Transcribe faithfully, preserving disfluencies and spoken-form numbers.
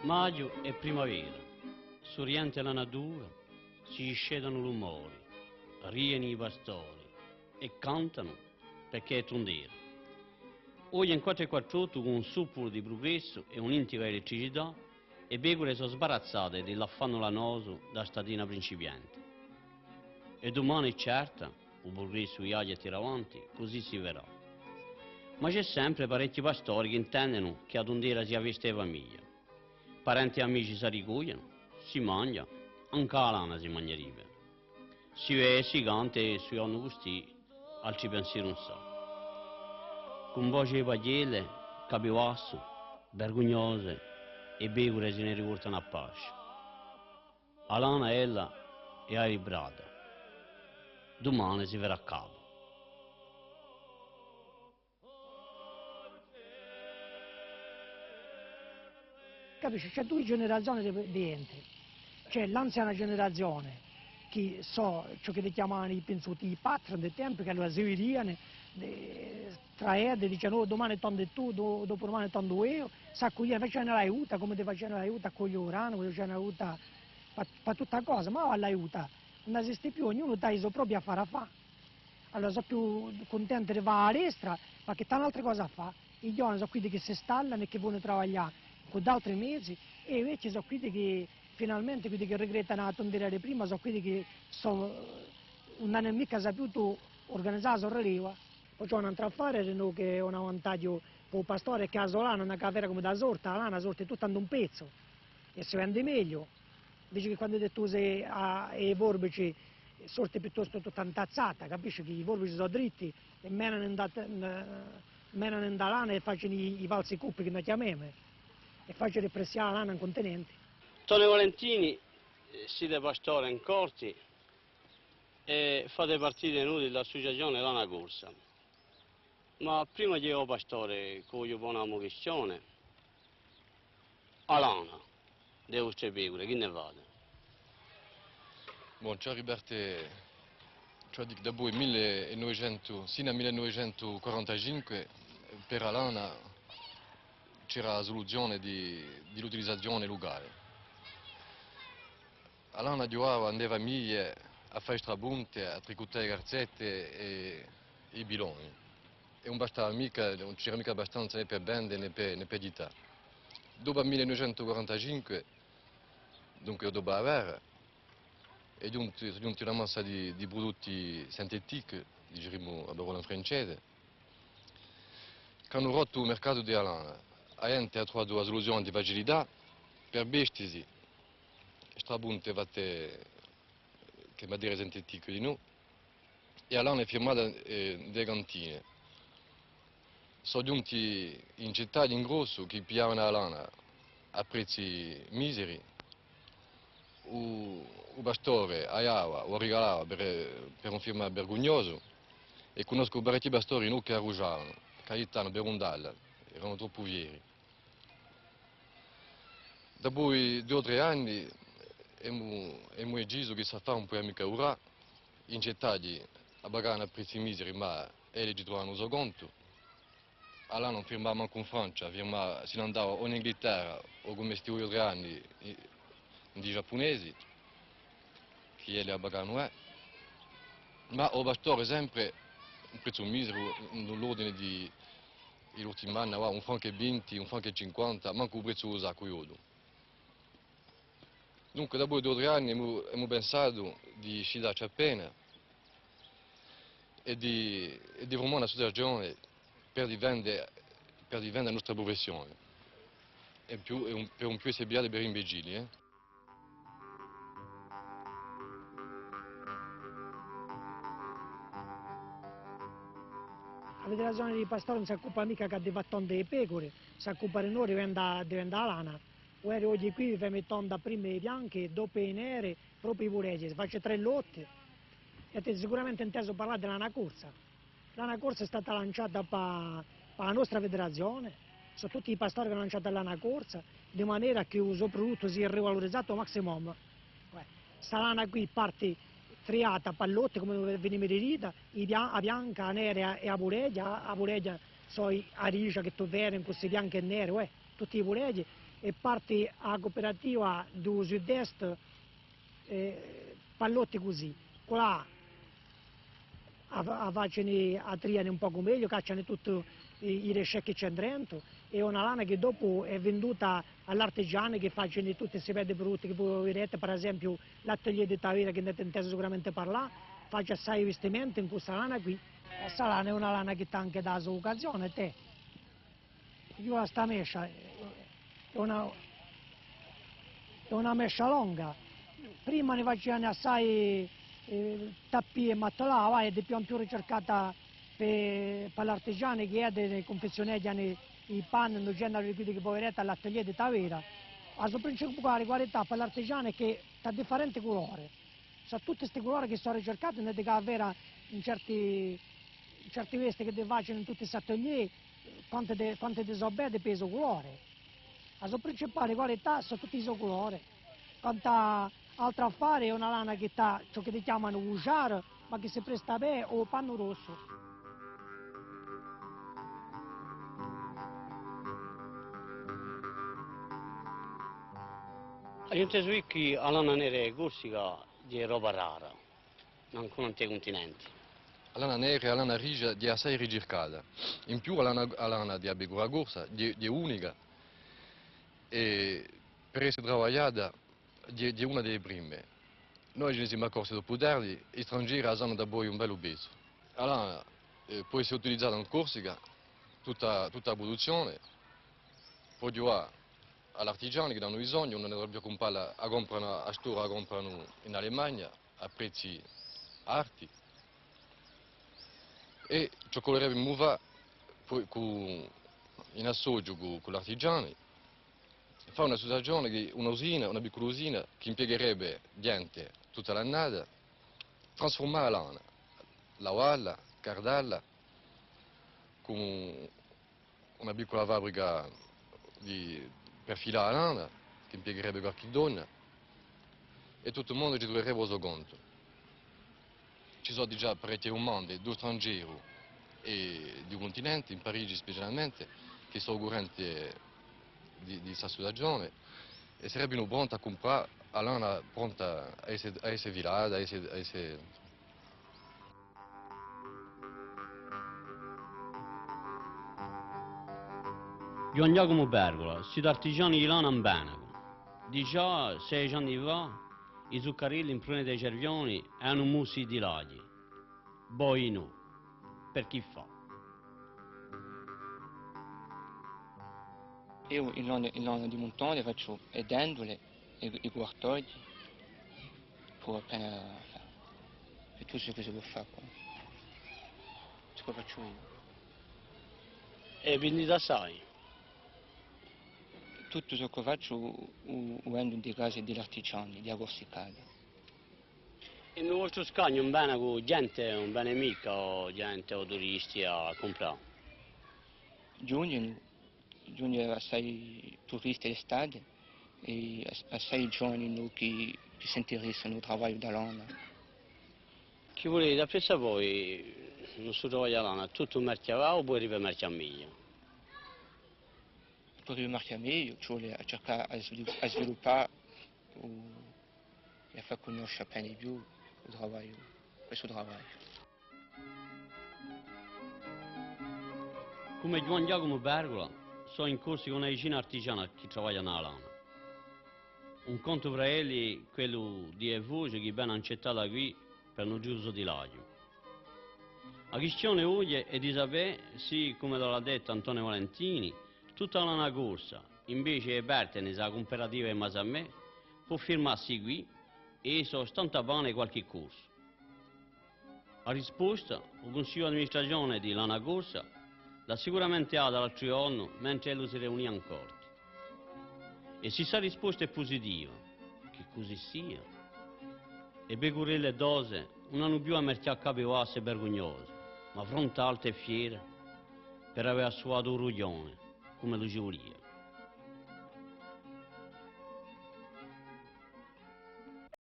Maghju hè primavera, surriente la natura, si scetanu lu mori, rienu i pastori è cantanu perchè hè tundera. Oghje in quattru è quattr'ottu, cù un suppulu di prugressu è un'intica elettricità, e pecure sò sbarazzate di l'affannu lanosu di a statina principiante. È dumane, certu, u prugressu viaghja è tira avanti, cusì si verrà. Ma ci hè sempre parechji pastori chì intendenu chì a tundera sia festa di famiglia. Parenti è amici s'arricuglianu, si manghja, ancu a lana si magnarebbe. Si vede, si canta è stu ghjornu custì altri pensieri ùn s'hà. Cù voce di paghjelle, capi bassu, vergugnose, e pecure si ne riportanu à pasce. A lana, ella, hè arribrata. Dumane si ferà à capu. Capisci? Ci hè dui generazioni di, di ghjente. Ci hè l'anziana generazione, chì sò ciò chì chjamavanu i pinzuti, i patri di tempu, chì allora si vidianu, eh, trà eddi, dicianu: "Oh, dumane tondu tù, do-, dopudumane tondu eiu", s'accuglianu, facianu l'aiuta, cum'è facianu l'aiuta à coglie u granu, facianu l'aiuta pà, pà tutta cosa, ma l'aiuta ùn esiste più, ognunu t'hà i so propri affari à fà. Allora, sò più cuntenti di fà a palestra, ma chì t'anu altre cose à fà. I ghjovani sò quiddi chì s'installanu è chì volenu travaglià cù d'altri mezi, è i vechji sò quiddi chì, finalmente, quiddi chì rigrettanu a tundera di prima, sò quiddi chì sò, ùn anu micca saputu urganizà a so rileva. Po ci hè un antru affare, dinò, chì hè un avantaghju pà u pastore, hè chì a so lana ùn hà chè da fà cum'è da sorta, a lana sorte tutta in un pezzu è si vende megliu. Dice chì quandu tù usi a, e forbici, sorte piuttostu tutta intazzata, capisci chì i forbici sò dritti è menanu in da, in, menanu in da lana è facenu i, i falsi cuppi chì noi chjamemu, è facenu pressià a lana in cuntinente. Toni Valentini, eh, site pastore in Corti è fate parte dinù di l'associazione Lana Corsa. Ma prima chì eiu, pastore, chì vogliu pone a mo quistione, a lana di e vostre pecure, chì ne fate? Bon, ci hè Riberte, ci hè da dì chì dapoi mille novecentu, sinu à mille novecentu quarantacinque, per a lana c'era a suluzione di, di l'utilizazione lucale. A lana ghjuvava in e famiglie à fà i strapunti, à tricuttà e carzette è, è i piloni. È ùn bastava micca, ùn c'era micca abbastanza nè per vende nè per, nè per ghjittà. Dopu à mille novecentu quarantacinque, dunque dopu à a guerra, hè ghjuntu, sò ghjunti una massa di, di prudutti sintetichi, dicemu a parolla in francese, chì anu rottu u mercatu di a lana. A ghjente hà truvatu a suluzione di facilità per vestisi, strapunti fatte cù matere sintetiche dinò, è a lana hè firmata, eh, in e cantine. Sò ghjunti in cità, d'ingrossu, chì pigliavanu a lana à prezzi miseri, u, u pastore a ghjava, u a rigalava per, per ùn firmà vergugnosu, è cunnoscu parechji pastori dinò chì a brusgiavanu, chì a ghjittavanu per ùn dalla, eranu troppu fieri. Dapoi dui o trè anni emu, emu decisu chì st'affare ùn pudia micca durà, in cità a pagavanu à prezzi miseri, ma elli ci truvavanu u so contu. A lana ùn firmava mancu in Francia, firmava, si n'andava o in Inghilterra o, cum'è sti dui o trè anni, i, di i Giappunesi, chì elli a pagavanu, eh. Ma u pastore sempre un prezzu miseru, in l'ordine di, in l'ultimu annu, avà, un francu è vinti, un francu è cinquanta, mancu u prezzu di u saccu d'oru. Dunque, dapoi dui o trè anni, emu, emu pensatu di scigliacci appena è di, è di furmà un'associazione per difende, per difende a nostra prufessione. È più, è un, per ùn più esse pigliati per imbecilli, eh. A federazione di i pastori ùn s'occupa micca chè di fà tonde e pecure, s'occupa dinò di vende, di vende a lana. Guarda, oghje quì femu tonde prima e bianche, dopu e nere, propiu e puleghje, si face trè lotti. È avete sicuramente intesu parlà di a lana corsa. A lana corsa hè stata lanciata pà, pà a nostra federazione, sò tutti i pastori chì anu lanciatu a lana corsa, di manera chì u so pruduttu sia rivalurizatu à u maximum. Uè, sta lana quì parte triata pà lotti, cum'è venimu di dì, i bia-, a bianca, a nera è a, è a puleghja, a, a puleghja sò i, a ricia chì tù vedi, cusì bianca è nera, uè, tutti i puleghji, È parte a cuuperativa di u sud-est, eh, Pallotti cusì, quella a, a facini, a triani un pocu megliu, cacciani tutti i, i riscicchi chì ci hè drentu, è una lana chì dopu hè vinduta à l'artigiani chì facini tutti sti beddi prudutti chì voi viderete, per esempiu, l'atelier di Tavera chì n'avete intesu sicuramente parlà, faci assai vistimenti in quista lana quì. È sta lana hè una lana chì t'hà ancu da a so vucazione, tè. Eiu a sta mescia, eh, hè una, hè una mescia longa. Prima ni faciani assai, eh, tappì è matulà, và, hè di più in più ricircata per, per l'artigiani chì, eh, cunfezioneghjani i panni, in u genere di quelli chì voi viderete à l'atelier di Tavera. A so principale qualità per l'artigiani hè chì t'hà differenti culori. Sò tutti sti culori chì sò ricircati, ind'è chì a vera in certi, in certi vesti chì ti facini in tutti sti atelier, quantu ti, quantu ti sò beddi pè u so culori. A so principali qualità sò tutti i so culori. Quant'à altru affari, hè una lana chì t'hà ciò chì ti chjamani u jar, ma chì si presta bè à u pannu rossu. Aghju intesu chì a lana nera di Corsica hè roba rara, ancu in altri cuntinenti. A lana nera è a lana grigia hè assai ricircata. In più a lana, a lana di a pecura corsa hè, hè unica è per esse travagliata hè, hè una di e prime. Noi ci ne simu accorsi troppu tardi, i strangeri a s'anu da poi un bellu pezzu. A lana, eh, pò esse utilizata in Corsica, tutta, tutta a pruduzzione, pò ghjuvà à l'artigiani chì n'anu bisognu, ùn anu da più cumpralla, a cumpranu à Stura, a cumpranu in Alemagna, à prezzi arti. È ciò chì vulerebbimu fà, poi, cù, in associu cù, cù l'artigiani, fà una suddissazione chì, un'usina, una piccula usina, chì impiegherebbe ghjente tutta l'annata, trasfurmà a lana, lavalla, cardalla, cù una piccula fabbrica di, per filà a lana, chì impiegherebbe qualchì donna, è tuttu u mondu ci truverebbe u so contu. Ci sò digià parechje dumande, di u strangeri è di u cuntinente, in Parigi specialmente, chì sò au currente di, di sta suddissazione, è sarebbinu pronti à cumprà a lana pronta à esse, à esse filata, à esse, à esse Ghjuvan Ghjacumu Pergula, situ artigianu di lana in Venetu. Digià sedici anni fà, i zuccarelli in pruni di i cervioni eranu mussi di l'aghji. Bò, innò, per chì fà? Eiu in lana, in lana di muntone facciu e dendule, è, è i cuartogli, puru appena, enfin, tuttu ciò chì si pò fà, quà. Ciò chì facciu eiu. È vindite assai? Tuttu ciò chì facciu u, u vendu in e case di l'artigiani, di a Corsicana. È in u vostru scagnu ùn vene ghjente, ùn vene micca, o ghjente o turisti à cumprà? Ghjunghjenu, ghjunghjenu assai turisti d'estate è ass-, assai ghjovani chì, chì s'interessanu à u travagliu di a lana. Chì vulete, appressu à voi, in stu travagliu di a lana, tuttu marchja bè o pò arrivà à marchjà megliu? Pò arrivà à marchjà megliu, ci vole à circà à svilu-, à sviluppà u, è à fà cunnosce appena di più u travagliu, questu travagliu. Cum'è Ghjuvan Ghjacumu Pergula, sò in Corsica una decina d'artigiani chì travaglianu a lana. Un contu fra elli hè quellu di e foce chì vene accettata quì per u so usu di l'aghju. A quistione oghje hè di sapè sì, cum'ellu l'hà dettu Antone Valentini, tutta a lana corsa, invece di vertene à a cumperativa di Masamè, pò firmassi quì è esse stantapane di qualchì corsu. A risposta, u Cunsigliu d'amministrazione di Lana Corsa l'hà sicuramente data l'altru ghjornu, mentre ellu si riunia in Corti. È sì sta risposta hè pusitiva, chì cusì sia, e pecurelle dose ùn anu più à marchjà à capi bassi è vergugnose, ma fronte alte è fiere, per avè assuvatu u rughjone, cum'ellu ci vulia.